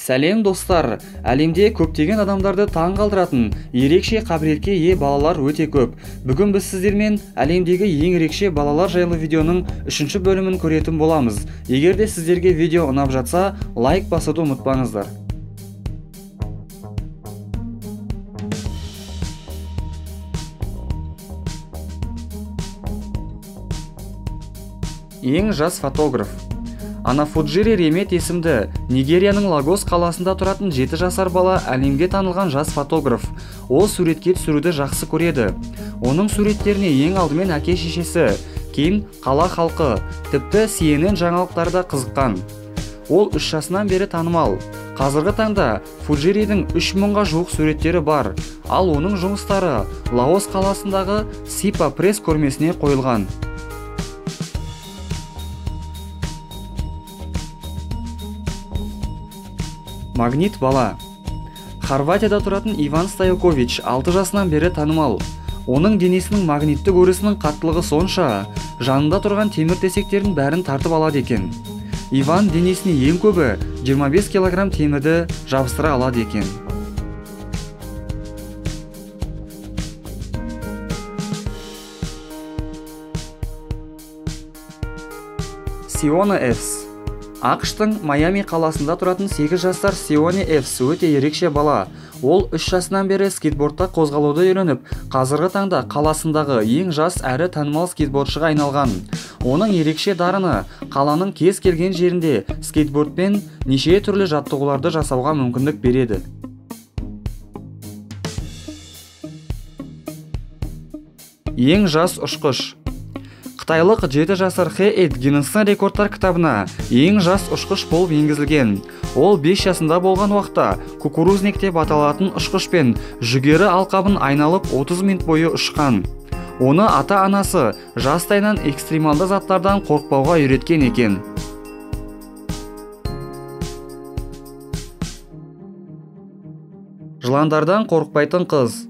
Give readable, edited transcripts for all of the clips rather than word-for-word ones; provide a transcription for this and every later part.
Сәлем достар, әлемде көптеген адамдарды таң қалдыратын ерекше қабілетке ие балалар өте көп. Бүгін біз сіздермен әлемдегі ең ерекше балалар жайлы видеоның 3-ші бөлімін көретін боламыз. Егер де сіздерге видео ұнап жатса, лайк басуды ұмытпаңыздар. Ең жас фотограф. Анафуджири Ремет есімді Нигерияның Лагос қаласында тұратын 7 жасар бала әлемге танылған жас фотограф. Ол суретке түсіруді жақсы көреді. Оның суреттеріне ең алдымен әке-шешесі, кейін қала халқы, тіпті CNN жаңалықтары да қызыққан. Ол 3 жасынан бері танымал. Қазіргі таңда Фуджиридің 3000-ға жуық суреттері бар, ал оның жұмыстары Лаос қаласындағы Сипа пресс көрмесіне қойылған. Магнит бала. Хорватияда тұратын Иван Стоякович 6 жасынан бері танымал. Оның денесінің магнитті өрісінің қаттылығы сонша, жанында тұрған темір тесектердің бәрін тартып алады екен. Иван денесіне ең көбі 25 килограмм темірді жабыстыра алады екен. Сиона Эфс. АҚШ-тың Майами қаласында тұратын 8 жасар Сионе Эфс өте ерекше бала. Ол 3 жасынан бері скейтбордта қозғалуды үйреніп, қазіргі таңда қаласындағы ең жас әрі танымал скейтбордшыға айналған. Оның ерекше дарыны қаланың кез келген жерінде скейтбордпен неше түрлі жаттығуларды жасауға мүмкіндік береді. Ең жас ұшқыш. Қытайлық 7 жасар Хэ Эд Гиннестің рекордтар кітабына ең жас ұшқыш болып енгізілген. Ол 5 жасында болған уақытта кукурузник деп аталатын ұшқышпен жүгері алқабын айналып 30 минут бойы ұшқан. Оны ата-анасы жастайынан экстремалды заттардан қорықпауға үйреткен екен. Жыландардан қорықпайтын қыз.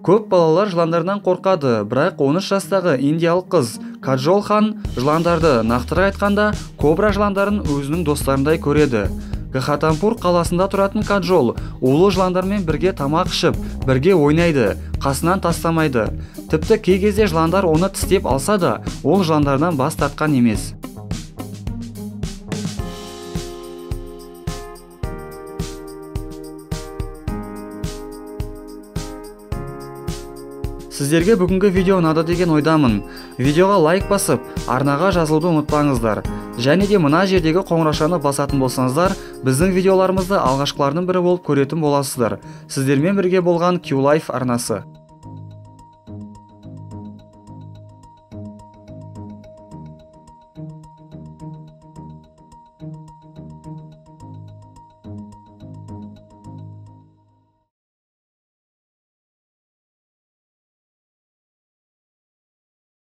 Көп балалар жыландардан қорқады, бірақ 13 жастағы индиялық қыз Каджол хан жыландарды, нақтырақ айтқанда, кобра жыландарын өзінің достарындай көреді. Гхатампур қаласында тұратын Каджол улы жыландармен бірге тамақ ішіп, бірге ойнайды, қасынан тастамайды. Тіпті кей кезде жыландар оны тістеп алса да, ол жыландардан бас тартқан емес. Сіздерге бүгінгі видео ұнады деген ойдамын. Видеоға лайк басып, арнаға жазылуды ұмытпаңыздар. Және де мына жердегі қоңыраушаны басатын болсаңыздар, біздің видеоларымызды алғашқылардың бірі болып көретін боласыздар. Сіздермен бірге болған Q-Life арнасы.